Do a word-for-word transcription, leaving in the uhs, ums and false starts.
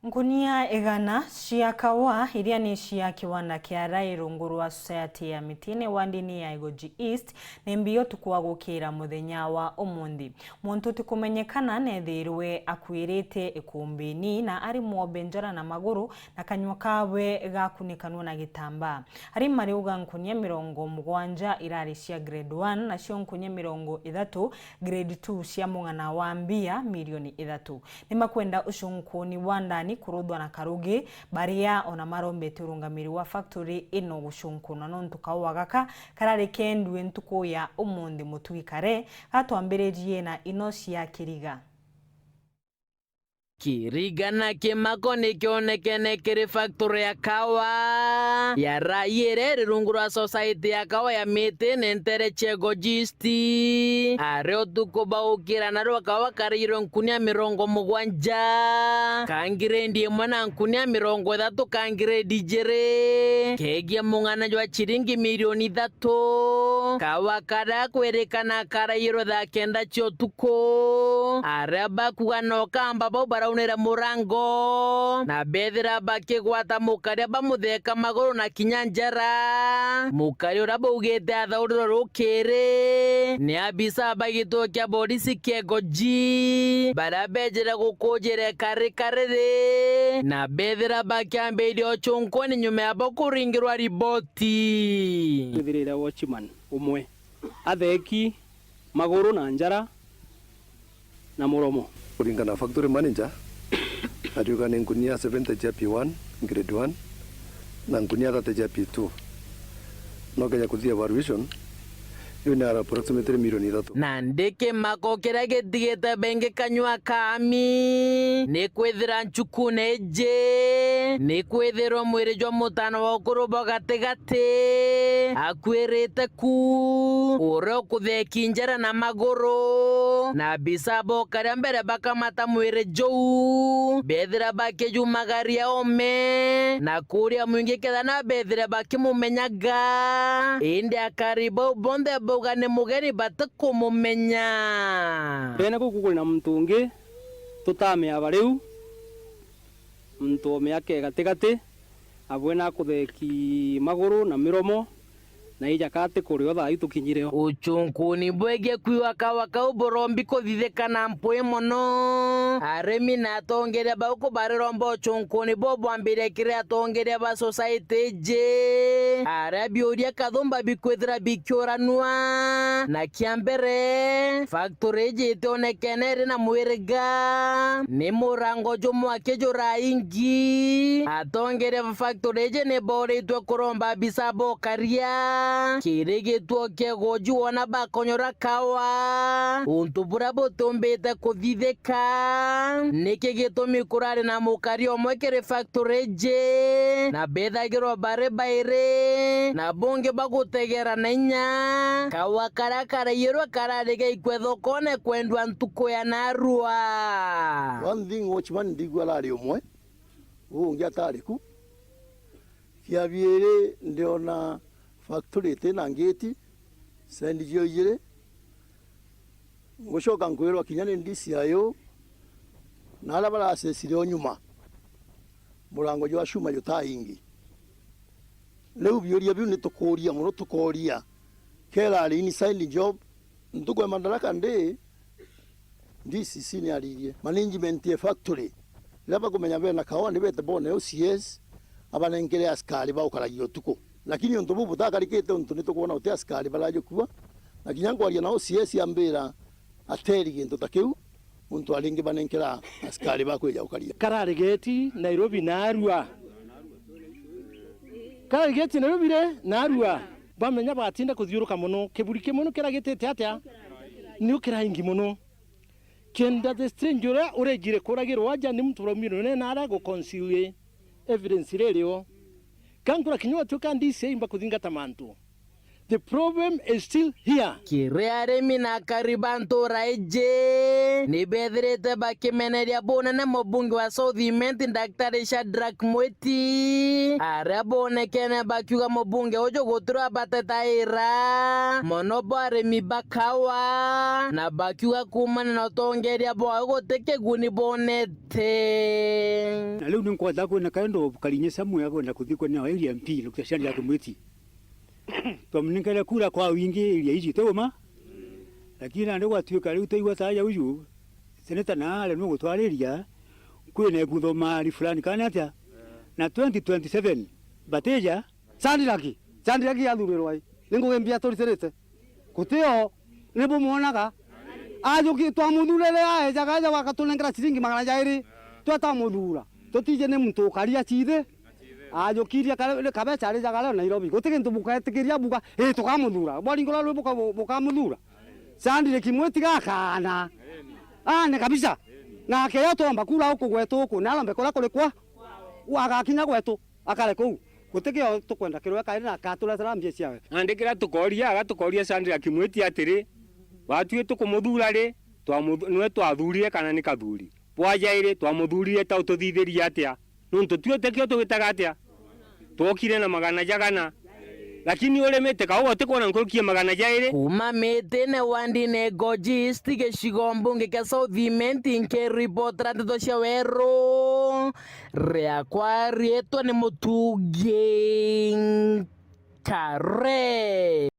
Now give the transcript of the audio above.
Nkunia igana cia kawa iria ni cia kiwanda kia Rai rungu rwa Society ya Mitine wandini ya Igoji East ni mbi utuku wa gukira muthenya wa umunthi. Muntu utikumenyekana neethirwe akuirite ikumbini na ari mwombe njara na maguru, na kanyua kawe gakunikanua na gitambaa. Ari mariuga nkunia mirongo mugwanja irari cia grade one, nacio nkunia mirongo ithatu grade two cia mung'ana wa mbia milioni ithatu. Ni makwenda ucunkuni wa ndani kuruthwa na karugi, baria ona marombete urungamiri wa factory ino gucunkunwa nontu kaua gaka karari kendue ntuku ya umunthi mutugi kare gatwambiririe na ino cia kiriga. Kiriga na kimako nikionekene kiri factory ya kawa ya Rai iria iri rungu rwa Society ya Kawa ya Mitine ntere cia Igoji East. Ari utuku baukira narua kawa karairwe nkunia mirongo mugwanja, ka ngiredi imwe na nkunia mirongo ithatu ka ngiredi ijiri, kegie mung'ana jwa ciringi milioni ithatu. Kawa karia kwirikana karairwe thaa kenda cia utuku. Aria bakuga no kamba bau baraunire murango, na bethira bakigwata mukaria bamutheka maguru na kinya njara. Mukaria uria baugite athaurirwe rukiri ni abisa ba gituo kia borisi kia Igoji, baria bejire gukujira ikari kariri, na bethira bakiambiria ucunkuni nyuma ya bo kuringirwa riboti. Twithirire watchman umwe atheki maguru na njara na muromo. Kuringana na factory manager, ariuga ni nkunia seventy cia P one, grade one, na nkunia thirty cia P two. No keja kuthia evaluation, iu ni approximately milioni ithatu. Na ndi kimako kiria gitigite bengi kanyua kaami, ni kwithira ncukune iji, ni kwithirwa mwiri jwa mutano wa ukuru bwa gatigati akuirite ku, uria ukutheki njara na maguru, na abisa bokaria mbere bakamata mwiri juu, bethira bakijumagaria ome, na kuria mwingi kethira na bethira bakimumenyaga, indi akari bau bonthe bauga ni mugeni batikumumenya. Mbene guku kuri na muntu ungi tutamea bariu, muntu o miaka igatigati, abwena akutheki maguru na miromo, na ija kati kurio thaa itukinyire o. Ucunkuni bwegie kwiwa kawa kau burombi kuthithika na mpwi mono. Arimi na atongeria bau kubariromba ucunkuni bobwambiria kiri atongeria ba society iji, aria biuria kathumba bikwithira bikiuranua. Na kia mbere, factory iji itionekene iri na mwiriga, ni murango jumwe akijura ingi. Atongeria ba factory iji ni boritwe kuromba abisa bokaria kiri gituo kia Igoji wona bakonyora kawa, untu buria butiumbite kuthithika. Niki gitumi kurari na mukari umwe kiri factory iji, na bethagirwa bari bairi, na bungi bagutegera na inya. Kawa karia karaiyirwe karari gaikwe thokone kwendwa ntuku ya narua. One thing watchman ndigua arari umwe, uu ungi atari ku. Kia biiri ndiona factory iti na ngiti, sendi cio ijiri. Ngucoka nkwirwa kinya ni D C I O, na aria baracecire o nyuma, murango jwa cuma jutaingi. Riu biuria biu nitukuria mono, tukoria, kerari inside job, ntuku ya Madaraka Day, D C C ni aririe management ya factory, riria bakumenya bena kawa ni bete bone O C S, abanenkere askari baukaragia utuku. Lakini untu buu butakarikite, untu nitukwona uti askari barajukua, na kinya nkwaria na O C S ambira ateri gintu ta kiu, untu aringi banenkera askari bakwija gukaria. Karari geti Nairobi narua. Karari geti Nairobi ri narua. Bamenya batinda kuthiuruka mono. Kiburi kimwe nu kiragitite atia? Niu kiraingi mono. Kenda the strange uria urejire kuragirwa aja ni muntu uraumire unene aria guconceal evidence ririo. Kankura kinya watuika D C I imba kuthingata mantu. The problem is still here. Kiri arimi na akari ba ntura iji ni bethirite bakimeneria bunene mubunge wa South Imenti, Daktari Shadrack Mwiti, aria bonekene bakiuga mubunge uju gutiri abatetaira mono bo arimi ba kawa, na bakiuga kuumania na utongeria bwao guti kiguni bonete. Na riu ni nkwenda kwina kaendo karinya Samuel akwenda kuthikwa ni M P Daktari Shadrack Mwiti. Twamunenkere kura kwa wingi iria iji tiuma. Lakini nandi gwatuika riu twaigua taja uju seneta na aremwe gutwariria, kwina ikuthomari fulani kana atia, na twenty twenty-seven batija. Shandiraki, Shandiraki athurirwa i ni ngugi mbia turitirite. Gutio ni bumwonaga. Ajuki twamuthurire aejaga aja wakatunengera ciringi magana jairi. Twatamuthura tutije ni muntu ukaria cithi. Ajukirie kabeca arijaga rio Nairobi. Guti gintu buketikiria buga, ii tukamuthura. Bwaringura rwi bukamuthura. Shandiraki Mwiti gakana. Ane kabisa. Nake yo tomba kura uku gwetu uku, na arombe kuria kuri kwa. Agakinya gwetu. Akare kuu. Guti kio tukwenda kirwe kairi na akaturetera mbia ciawe. Nandi kiria tukoria, aga tukoria Shadrack Mwiti atiri, batwi tukumuthura ri, twamuthu-, niwe twathurire kana ni kathuri? Bwa jairi, twamuthurire ta ututhithirie atia? Nuntu twi uti kio tugitaga atia? Twokire na magana jagana. Lakini urimite kaua utikwona nkuruki ya magana jairi? Kuuma Mitine wandine Ngoji East, gicigo mbunge kia South Imenti, nkiripotera ndeto cia weru. Riakwa riitwa ni Mutungi Nkare.